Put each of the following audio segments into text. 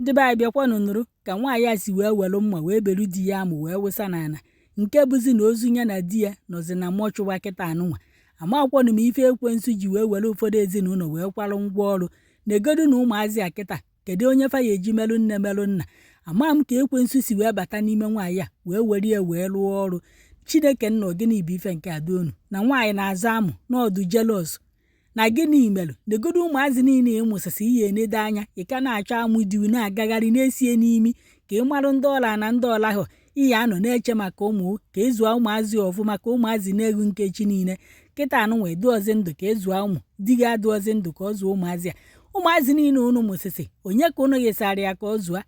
Ndị be anyị, bịakwanụ nụrụ ka nwaanyị a si wee welu mma wee belu di ya amụ wee wụsa n'ala, nke bụzi na ozu ya na di ya nọzi na mortuary kịta anụnwa. Amakwanụ m ife ekwensu ji wee were ụfọdụ ezinụlọ wee kwarụ ngwa ọrụ. Negodu na ụmụazị a kịta, kedu onye fa ya eji melụ nne melụ nna? Ama m ka ekwensu si wee bata n'ime nwaanyị a wee were ya wee rụọ ọrụ. Chineke nna, gịnị bụ ife nke adonu na nwaanyị na-aza amụ n'ọdụ jealous na gịnị merụ? Negodu ụmụazị niile ịmụsịsị ihe enedo anya, ị ka na-achọ amụ di na-agagharị na-esie n'imi ka ị marụ ndị ọla na ndị ọla ahụ ihe anọ na-eche maka ụmụ, ka ịzụa ụmụazị ọfụma, ka ụmụazị na-egwu nkechi niile. Kịta anụnwa eduozi ndụ ka ịzụa ụmụ di gị, adụọzi ndụ ka ọ zụọ ụmụazị a. Ụmụazị niile unu mụsịsị, onye ka unu ghịsara ya ka ọ zụa?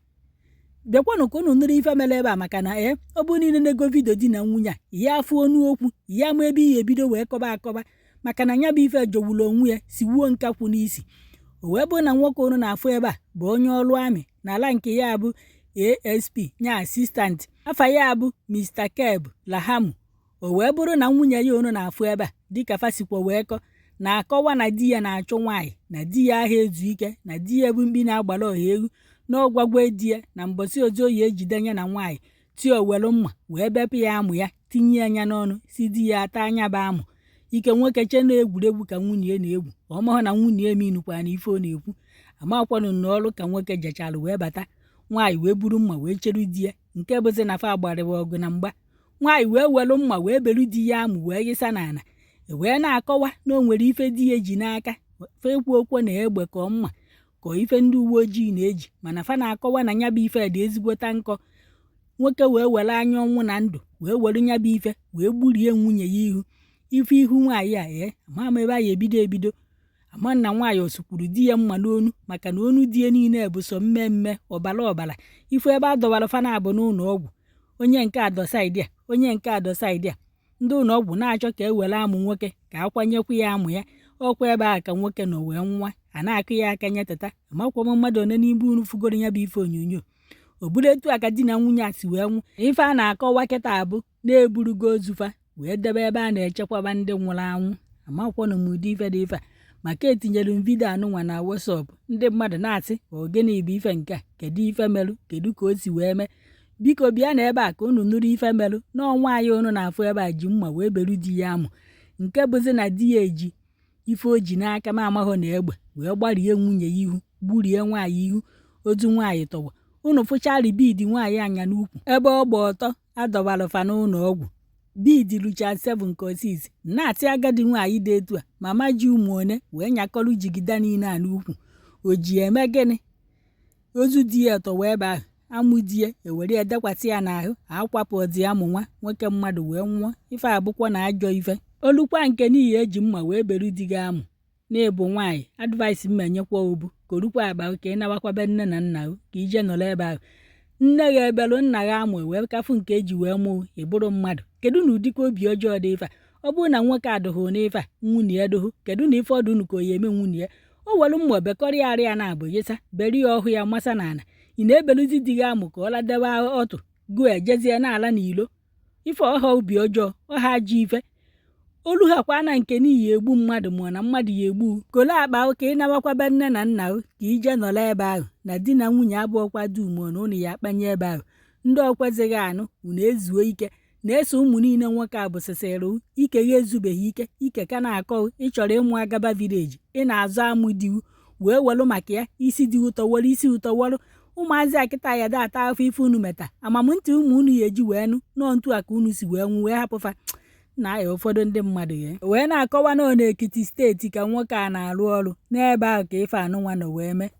Bịakwanụ ka unu nụrụ ife mere ebe a, maka na ee, ọ bụrụ niile na-ego video di na nwunye a, ya afụ onu okwu ya ma ebe ihe ebido wee kọba akọba, maka na ya bụ ife jọgburu onwe ya, si wuo nkakwụ n'isi. O wee bụrụ na nwoke unu na-afụ ebe a bụ onye ọrụ amị n'ala nke ya bụ ASP nya assistant, afa ya bụ Mr. Keb Lahamu. O wee bụrụ na nwunye ya unu na-afụ ebe a, dịka fasikwa wee kọ na-akọwa na di ya na-achụ nwaanyị, na di ya ahụ ezu ike, na di ya bụ mkpi na-agbara ọha egwu, na ọgwagwe di ya na mbọsị ozo ya ejide ya na nwaanyị tie owelu mma wee bepụ ya amụ ya, tinye ya anya n'ọnụ, si di ya ata anya bụ amụ ike. Nwoke che na egwuregwu ka nwunye ya na-egwu, ọ mahụ na nwunye ya eminukwa na ife ọ na-ekwu. Amakwanụ na ọrụ ka nwoke jechara wee bata, nwaanyị wee buru mma wee cheru di ya, nke bụzi na fa gbarịwa ọgụ na mgba. Nwaanyị wee welu mma wee belu di ya amụ wee ghịsa n'ala. Wee na-akọwa na o nwere ife di ya ji n'aka fa ekwu okwu na egbe ka ọ mma ka ife ndị uwe ojii na-eji, mana fa na-akọwa na ya bụ ife dị ezigbota nkọ. Nwoke wee were anya ọnwụ na ndụ wee were ya bụ ife wee gburie nwunye ya ihu. Ife ihu nwaanyị a, ee, ama m ebe a ya ebido ebido ama na nwaanyị osukwuru di ya mma n'onu, maka na onu di ya niile bụ sọ mmemme ọbara ọbara. Ifu ebe a dọwara fa na-abụ n'ụlọ ọgwụ, onye nke adọ side a, onye nke adọ side a, ndị ụlọ ọgwụ na-achọ ka e were amụ nwoke ka akwanyekwu ya amụ ya. Ọkwa ebe a ka nwoke nọ wee nwa a na-akụ ya aka nyeteta. Amakwa m mmadụ one n'ime unu fugoro ya bụ ife onyonyo. O buru etu a ka di na nwunye a si wee nwụ. Ife a na-akọwa kịta abụ na-eburugo ozufa wee debe ebe a na-echekwaba ndị nwụrụ anwụ. Amakwanụ m ụdị ife dị ife a, maka etinyere m video anụnwa na WhatsApp, ndị mmadụ na-asị, ọ gịnị bụ ife nke a? Kedu ife merụ? Kedu ka o si wee mee? Biko bịa na ebe a ka unu nụrụ ife merụ n'ọnwa anyị. Unu na-afụ ebe a ji mma wee beru di ya amụ, nke bụzi na di ya eji ife o ji n'aka ma amahụ na egbe wee gbarie nwunye ya ihu, gburie nwaanyị ihu. Otu nwaanyị tọwa unu fụchari bead nwaanyị anya n'ukwu ebe ọ gba ọtọ adọwara fa n'ụlọ ọgwụ. Bead lucha 7 ka 6. Na-atị agadi nwaanyị dị etu a, mama ji ụmụ one wee nyakọrọ jigida niile a n'ukwu, o ji eme gịnị? Ozu di ya tọwa ebe ahụ, amụ di ya ewere ya dekwasị ya n'ahụ, akwapụ ọdị amụ nwa nwoke mmadụ wee nwụọ. Ife abụkwa na ajọ ife olukwa nke n'ihi eji mma wee beru di gị amụ na-ebu nwaanyị. Advice m enyekwa obu korukwa akpa ka ị nawakwabe nne na nna ka ije nọrọ ebe ahụ nne gị ebelụ nna gị amụ wee kafụ nke eji wee mụọ ịbụrụ mmadụ. Kedu na ụdịka obi ọjọọ dị ife a? Ọ bụrụ na nwoke adụghị n'ife a, nwunye ya dụhụ, kedu na ife ọdụ unu ka o ya eme nwunye ya? O were mma bekọrọ ya arị ya na-abụ yịsa beri ya ọhụ ya masa n'ala. Ị na-ebeluzi di gị amụ ka ọ ladebe ọtụ gụ ejezie n'ala n'ilo. Ife ọha obi ọjọọ, ọha ajọ ife olu ha kwa na nke n'ihi egbu mmadụ ma na mmadụ ya egbu. Kolo akpa ka ị nawakwabe nne na nna ka ije nọrọ ebe ahụ na di na nwunye abụọkwa dum na ụnụ ya akpanye ebe ahụ. Ndị ọkwezighị anụ unu ezuo ike na-eso ụmụ niile nwoke a bụsịsịrị ike ya ezubeghị ike ike ka na-akọ. Ịchọrọ ịmụ agaba village, ị na-azụ amụ diwu wee welụ maka ya isi dị ụtọ were isi ụtọ were ụmụazị a kịta ya da ata afọ ife unu meta. Amamntị ụmụ unu ya eji wee nụ nọọ ntu a ka unu si wee nwụ wee hapụfa na ya. Ụfọdụ ndị mmadụ ya wee na-akọwa na ọ n'Ekiti Steeti ka nwoke a na-arụ ọrụ, n'ebe ahụ ka ife anụnwa nọ wee mee.